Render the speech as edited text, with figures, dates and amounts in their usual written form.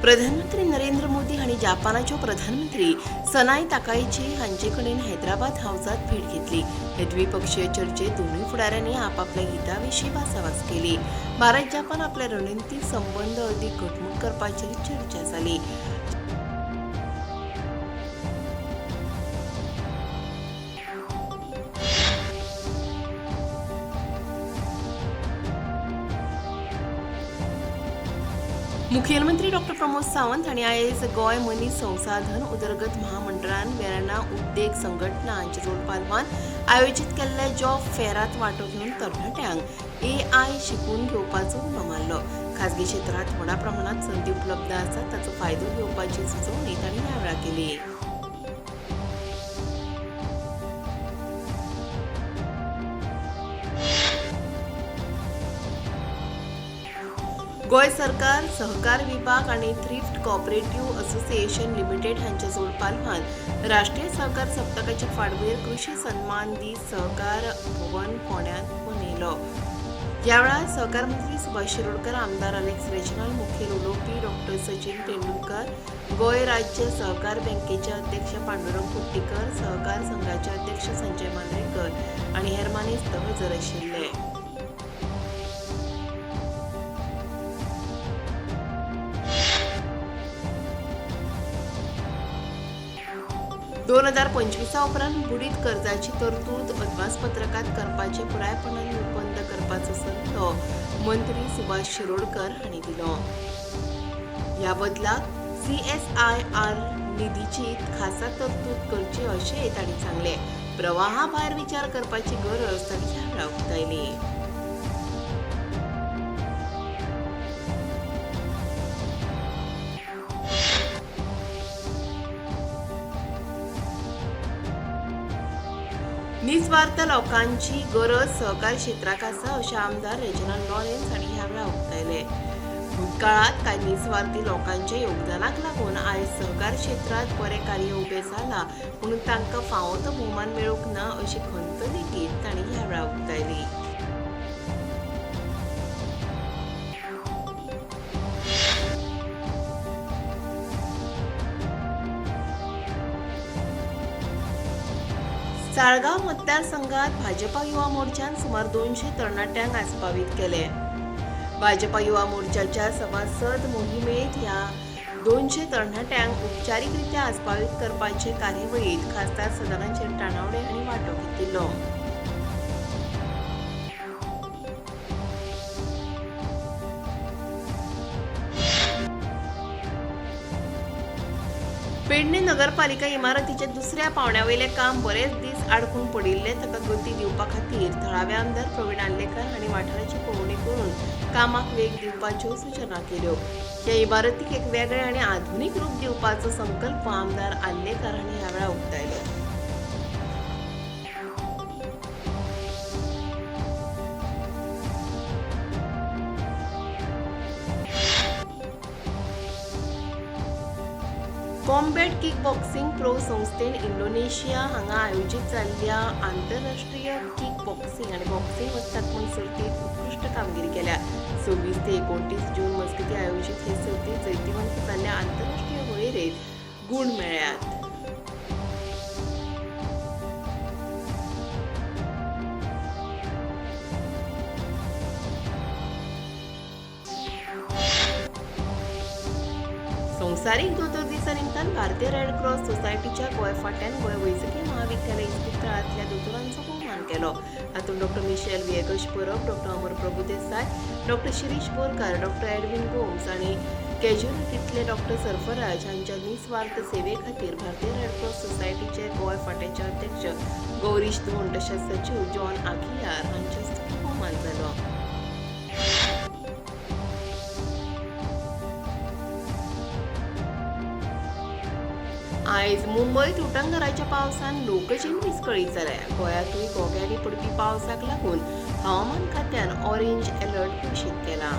प्रधानमंत्री नरेंद्र मोदी हांणी जापानाच्यो प्रधानमंत्री सनाय ताकाइची हांचे कडेन हैदराबाद हावजात भेट घेतली. हे द्विपक्षीय चर्चेत दोनूय फुडाऱ्यांनी आपापल्या हिता विशीं भासाभास केली. भारत जापान आपले रणनितीक संबंद अदीक घटमूट करपाचेर चर्चा जाली. मुखेलमंत्री डॉ प्रमोद सावंत हांणी आयज गोंय मनीस संसाधन उदरगत महामंडळान वेर्णा उद्देग संघटना हांच्या जोडपालवान आयोजीत केल्ल्या जॉब फेरात वांटो घेवन तरणाट्यांक एआय शिकून घेवपाचो उलो मारलो. खाजगी क्षेत्रांत व्हडा प्रमाणात संदी उपलब्ध आसात, ताचो फायदो घेवपाची सुचोवणी तांणी ह्या वेळार केली. गोंय सरकार सहकार विभाग आनी थ्रिफ्ट कॉपरेटिव्ह असोसिएशन लिमिटेड हांच्या जोडपालवान राष्ट्रीय सहकार सप्तकाच्या फाटभुंयेर कृषी सन्मान दीस सहकार भवन फोंड्यांत मनयलो. ह्या वेळार सहकार मंत्री सुभाष शिरोडकर, आमदार अलेक्स रेजिनाल्ड, मुखेल उलोवपी डॉ सचिन तेंडुलकर, गोंय राज्य सहकार बँकेचे अध्यक्ष पांडुरंग कुट्टीकर, सहकार संघाचे अध्यक्ष संजय मांद्रेकर आनी हेर मानेस्त हजर आशिल्ले. 2025 उपरांत बुडीत कर्जाची तरतूद अदमासपत्रकात करपाचे पुरायपणान बंद करपाचो सल्लो मंत्री सुभाष शिरोडकर हांणी दिलो. ह्या बदलाक सीएसआयआर निधीची खासा तरतूद करची अशेंय तांणी सांगलें. प्रवाहा भायर विचार करपाची गरज तांणी ह्या वेळार उक्तायली. निस्वार्थ लोकांची गरज सहकार क्षेत्राक आसा अशें आमदार रेजिनाल्ड लॉरेन्स हांणी ह्या वेळार उक्तायलें. भूतकाळांत कांय निस्वार्थी लोकांच्या योगदानाक लागून आयज सहकार क्षेत्रांत बरें कार्य उबें जालां म्हणून तांकां फावो तो भोवमान मेळूंक ना अशी खंत लेगीत तांणी ह्या वेळार उक्तायली. साळगांव मतदारसंघात भाजपा युवा मोर्चान सुमार 200 तरणाट्यांक आस्पावीत केले. भाजपा युवा मोर्चाच्या सभासद मोहिमेत ह्या 200 तरणाट्यांक उपचारीकरित्या आस्पावीत करपाचे कार्यावळीत खासदार सदानंद शेट तानावडे हांणी वांटो घेतिल्लो. पेडणे नगरपालिका इमारतीच्या दुसऱ्या पावंड्यावयलें काम बरेच दीस आडकून पडिल्लें ताका गती दिवपा खातीर थळावे आमदार प्रवीण आर्लेकर हांणी वाठाराची पळोवणी करून कामाक वेग दिवपाच्यो सूचना केल्यो. ह्या इमारतीक एक वेगळें आनी आधुनीक रूप दिवपाचो संकल्प आमदार आर्लेकर हांणी ह्या वेळार उक्तायलो. कॉम्बॅट किकबॉक्सिंग प्रो संस्थेन इंडोनेशिया हांगा आयोजीत जाल्ल्या आंतरराष्ट्रीय किकबॉक्सिंग आनी बॉक्सिंग वस्तादपण सर्तीत उत्कृश्ट कामगिरी केल्या. 26 ते 29 जून मजगतीं आयोजीत हे सर्तीत जैतिवंत जाल्ल्या आंतरराष्ट्रीय वळेरेंत गूण मेळ्ळ्यात. संवसारीक दोतोर दिसा निमतान भारतीय रेड क्रॉस सोसायटीच्या गोंय फांट्यान गोंय वैजकी महाविद्यालय इस्पितळांतल्या दोतोरांचो भोवमान केलो. हातूंत Dr Michel Viegas Parab, Dr Amar Prabhudesai, Dr Shirish Borkar, Dr Edwin Gomes आनी कॅज्युलिटींतले डॉ सरफराज हांच्या निस्वार्थ सेवे खातीर भारतीय रेड क्रॉस सोसायटीचे गोंय फांट्याचे अध्यक्ष गौरीश धोंड तशेंच सचीव जॉन आगियार हांच्या हस्तुकीं भोवमान जालो. आयज मुंबयत उटंगराच्या पावसान लोकजीण विस्कळीत जाल्या. गोंयांतूय घोग्यांनी पडपी पावसाक लागून हवामान खात्यान ऑरेंज अलर्ट घोशीत केला.